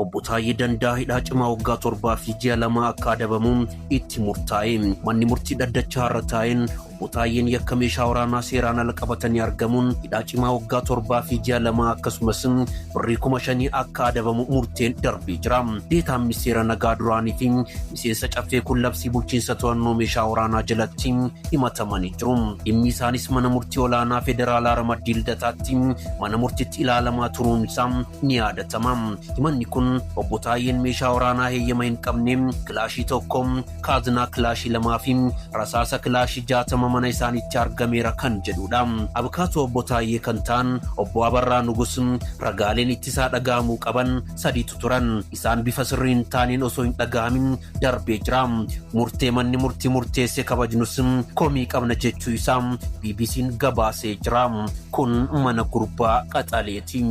Obbo Taayyee Danda'a hidhaa cimaa waggaa 7 fi ji'a 2 akka adabamu itti murtaa'e. Manni murtii dhaddachaa irra taa'een Obbo Taayyeen yakka meeshaa waraanaa seeraan ala qabatanii argamuun hidhaa cimaa waggaa 7 fi ji'a 2 akkasumas birrii 5,000 akka adabamu murteen darbee jira. Deetaan ministeera nagaa duraanii fi miseensa caffee kun labsii bulchiinsa to'annoo meeshaa waraanaa jalatti himatamanii jiru. Dhimmi isaanis mana murtii olaanaa federaalaa ramaddii Lidataatti mana murtiitti ilaalamaa turuun isaa ni yaadatama. Himanni kun Obbo Taayyeen meeshaa waraanaa heeyyama hin qabne kilaashii tokko, kaazinaa kilaashii lamaa fi rasaasa kilaashii 60 mana isaaniitti argameera kan jedhudha. Abukaatoo Obbo Taayyee kan ta'an Obbo Abarraa Nugus ragaaleen ittisaa dhaga'amuu qaban sadiitu turan. Isaan bifa sirrii hin taaneen osoo hin dhaga'amin darbee jira. Murtee manni murtii murteesse kabajnus komii qabna jechuu isaa BBC'n gabaasee jira. Kun mana gurbaa qaxaleeti.